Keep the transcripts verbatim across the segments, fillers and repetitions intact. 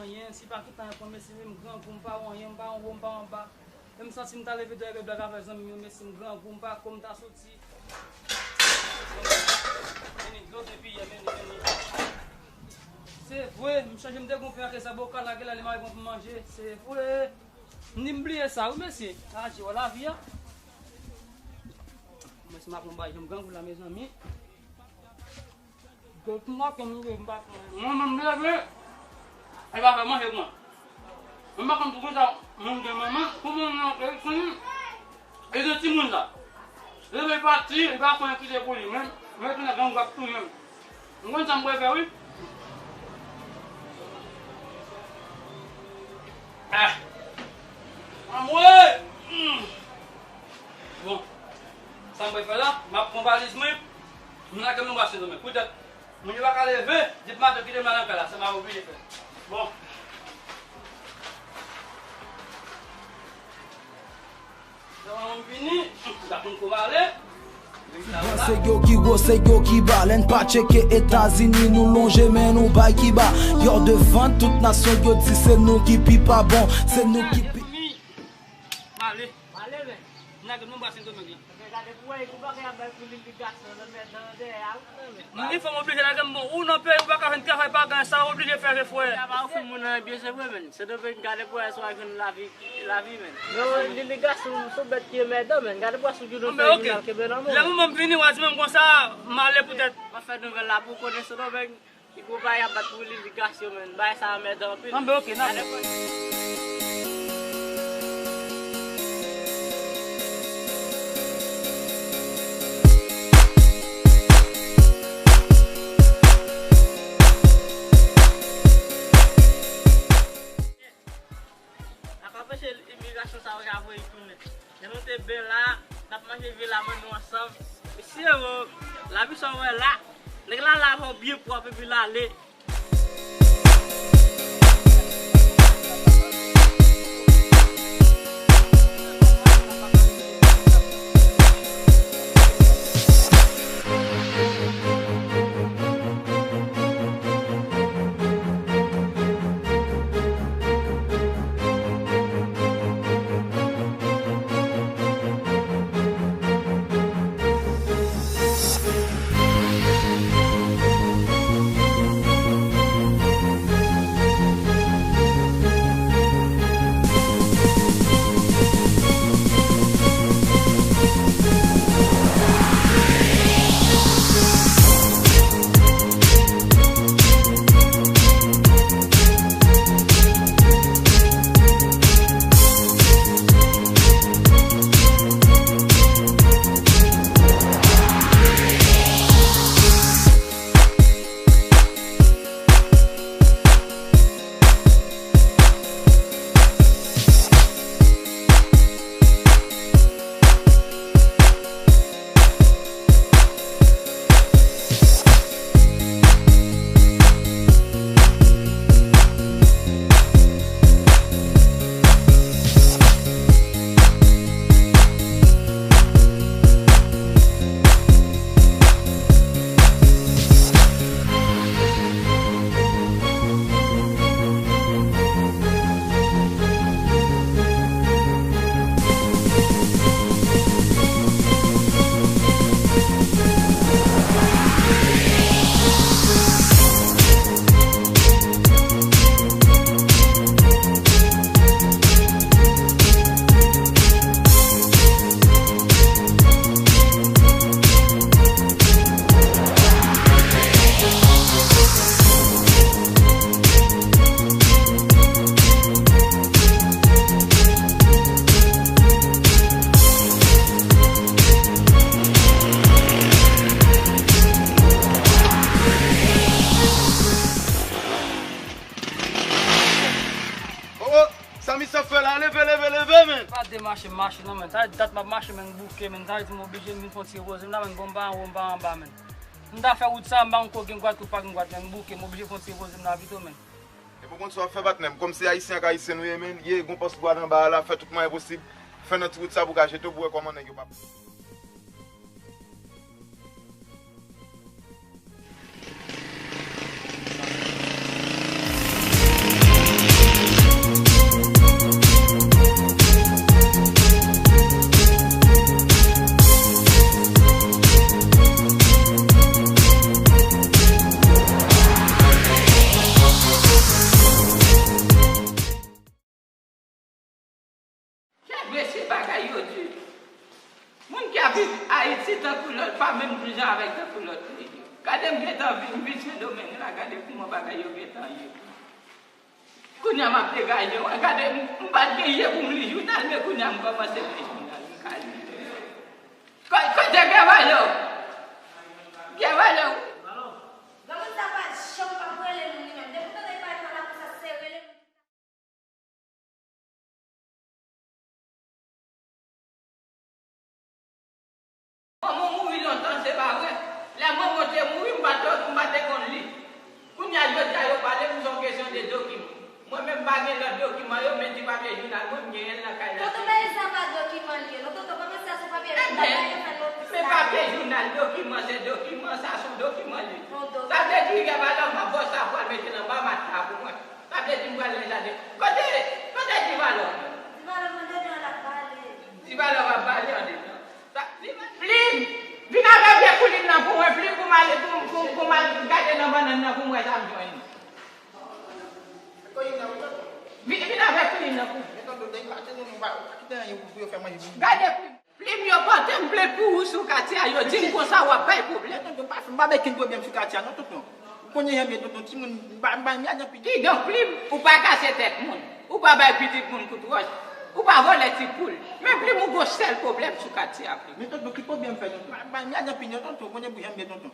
Anyen, si pa tout tan, pou mesi, m grangou, m pa wè anyen, m pa anwo, m pa anba. Menm santi m ta leve dèyè bèbla ka fè zanmi yo, mesi, m grangou, m pa ko m ta soti. Vini, dlo te piye, vini, vini. Se vre, m chanje m te gon pen ak sa bokal la, gen la li mare bon pou manje. Se vre. M di m bliye sa, wi, mesye. Adje, wè lavi a. Mwen, si m ap yon bay, janm grangou la, mezanmi. Gòt m ap yon, m pa pran. Mwen, mwen, m leve. E pa fè manje pou mwen. Mwen pa konn pou kisa moun gen manman, pou moun nan, e, pou moun, e gen timoun la. Leve pati, li pa konn kite pou li menm, men tounen gang ap touye m. M konn sa m prefè, wi. Ah. Anmwe! Mm. Bon. Sa m prefè la, m ap pran valiz mwen, m lage m nan bwa Sendomeng. Poutèt moun yo pa ka leve, depi maten kite m la nan kay la, sa m ap oblije fè. Bon. Lè w wè m vini, m ta konn kòm ale. Gran se yo ki wo, se yo ki ba. Lè n pa tcheke Etazini, nou lonje men nou bay Kiba. Yo devan tout nasyon, yo di se nou ki pi pa bon, se nou ki pi. M ale. M ale, men. M lage m nan bwa Sendomeng la. Men gade pou wè, pou bagay ap bay pou Lili Gason, nan mèt nan dèyè a, wi, men. Mwen, fò m oblije lage m bon. Ou nan peyi, ou pa ka jwenn travay, pa gen sa, ou oblije fè jefwè. Ya pa ofri moun nan byen, se vre, men. Se de peyi, gade pou wè si w a jwenn lavi, lavi, men. Men, Lili Gason, se yon bèt ki enmèdan, men. Gade pou wè si w jwenn yon peyi, al kenbe nan men. Lè moman m vini, w a di menm konsa, m ale poutèt. M ap fè nouvèl la pou w konnen se de peyi. Ki gwo bagay ap bat pou Lili Gason, men. Bagay sa anmèdan anpil. Anben, ok, n ap. N ap anpeche imigrasyon sa yo ka voye tounen. Lè nou te byen la, n ap manje vye lamann nou ansanm. Mesye o, lavi sa w wè la, nèg la lave w byen pwòp epi l ale. Oh, oh, sa misye ap fè la? Leve, leve, leve, men. Pa de mache, m mache non, men. Sa dat m ap mache, men, m bouke, men. Sa vle di m oblije m vin fè yon ti repoze m la, men. Bon, m pa anwo, m pa anba, men. M ta fè wout sa, m pa konn ko gen gwat, ko pa gen gwat, men. M bouke, m oblije fè yon ti repoze m la pito, men. E pou konn sa w ap fè, patnè m. Kòm se ayisyen ak ayisyen nou ye, men, ye, gon pòs gwad anba a la, fè tout mwayen posib. Fè nan ti wout sa pou ka jete w pou wè kòman nèg yo p ap. Lòt pa menm jan avèk tankou lòt peyi yo. Gade m gentan vin, m vin Sendomeng la, gade kouman bagay yo gentan ye. Kounye a m ap degaje w, gade m, m pa t gen je pou m li jounal, men kounye a m kòmanse li jounal, m ka li. Ko-, kote Guevalo? Guevalo? Granmoun sa pa janm p ap rele moun li menm. Depi w tande l pale nan lakou sa, se rele moun. Manman w mouri lontan, se pa vre? Lè manman w te mouri, m pa t, m pa te konn li. Kounye a, jodi a, yo pale m sou yon kesyon de dokiman. Mwen menm, m pa gen lòt dokiman yo, men ti papye jounal mwen, m genyen l nan kay la. Tonton Melisa pa dokiman li ye, non, tonton, kòmanse a se yon papye jounal, pa gen fè notis la. Men papye jounal, dokiman, se dokiman, sa se yon dokiman li. Sa vle di, gen valè, m ap fòse a pral mete l anba matla pou mwen. Sa vle di m pral nan jaden. Kote, kote Divalò? Divalò mande nan l ap bale. Divalò ap bale andedan. Sa, Divalò. Plim! Vin avè vye koulin nan pou mwen, Plim, pou m ale, pou, pou, pou m al gade nan bannann nan pou m wè sa m jwenn. Vin, vin avè koulin nan pou mwen. Gade Plim. Plim, yo pote m plent pou ou sou katye a, yo di m konsa w ap bay pwoblèm. Tonton, pa fè m pa bay kenn pwoblèm sou katye a non, tonton. Ou konnen jan m ye, tonton, timoun, m pa, m pa renmen adan piti. Kidonk, Plim, ou pa kase tèt moun, ou pa bay pitit moun kout wòch, ou pa vòlè ti poul. Men Plim, ou gon sèl pwoblèm sou katye a, Plim. Men tonton, ki pwoblèm m fè, tonton? M pa, m pa renmen adan piti non, tonton, ou konnen pou jan m ye, tonton.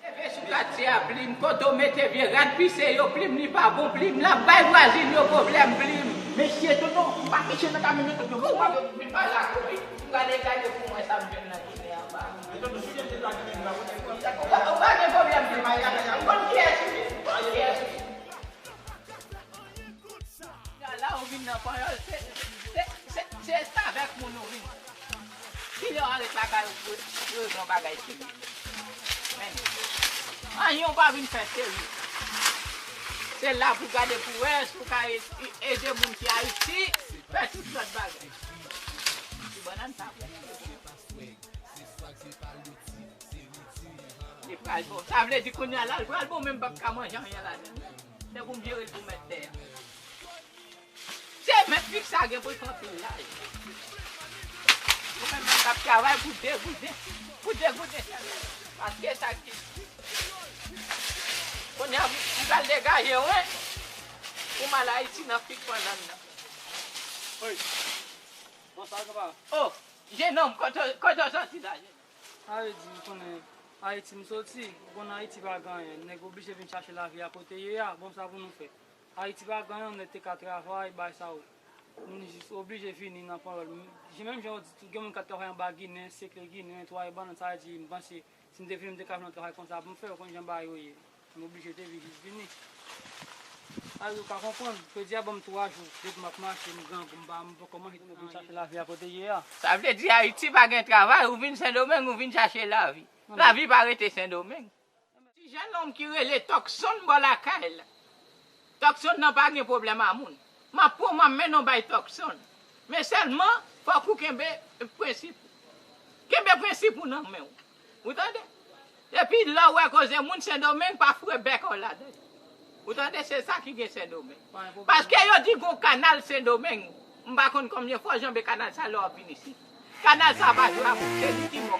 Leve sou katye a, Plim, kote w mete vye rad pise yo, Plim, li pa bon, Plim, l ap bay vwazin yo pwoblèm, Plim. Mesye, tonton, m pa mesye nan kay mwen, tonton. Kouman yo vin pa la kouri? M prale gade pou mwen sa m jwenn nan jounen anba. Ou pa, ou pa gen pwoblèm, Plim. M konn kiyès ou ye, m konn kiyès ou ye. Kounye a la ou vin nan panyòl, se, se, se, se restavèk moun ou vin. Kilè w al ret lakay ou pou rezoud yon bagay serye? Men, anyen w pa vin fè serye. Se la pou gade pou wè si w ka e-, ede moun ki Ayiti fè tout lòt bagay. Ti bannann sa vre. Li pral bon. Sa vle di kounye a la, l pral bon, men m p ap ka manje anyen ladan l. Se pou m jere l pou mèt tè a. Se mèt fik sa gen pou l fè anpil laj. Ou menm menm k ap travay pou degouden, pou degouden sèlman. Paske sa ki. Kounye a, m pral degaje w, wi. Pou m al Ayiti nan fik pandan nan. Wi. Bonswa, papa. Oh, jenòm, kote, kote w sòti la, jenòm? Sa vle di, ou konnen, Ayiti m soti, ou konn Ayiti pa gen anyen, nèg oblije vin chache lavi a kote ye a, bon, sa pou nou fè? Ayiti pa gen anyen, nèg te ka travay, bay sa yo. Moun jis oblije vini nan pawòl. Jan menm jan w di tou, gen moun k ap travay anba ginen, sekle ginen, netwaye bannann, sa vle di, m panse, si m te vini, m te ka jwenn yon travay konsa pou m fè, ou konn jan bagay yo ye. M oblije te vin jis vini. Sa vle di, ou ka konprann, jodi a ban m twa jou, depi m ap mache, m grangou, m pa, m poko manje, m vin chache lavi a kote ye a. Sa vle di, Ayiti pa gen travay, ou vin Sendomeng, ou vin chache lavi. Lavi pa rete Sendomeng. Ti jennonm ki rele Tòksonn bò lakay la. Tòksonn nan pa gen pwoblèm a moun. M ap pran, m ap mennen w bay Tòksonn. Men sèlman, fòk ou kenbe prensip ou. Kenbe prensip ou nan men w. Ou tande? Epi lè w wè koze moun Sendomeng, pa foure bèk ou ladan l. Ou tande? Se sa ki gen Sendomeng. Paske yo di gon kanal Sendomeng. M pa konn konbyen fwa w janbe kanal sa lè w ap vin isit. Kanal sa pa jwe avè w, se li ki mò.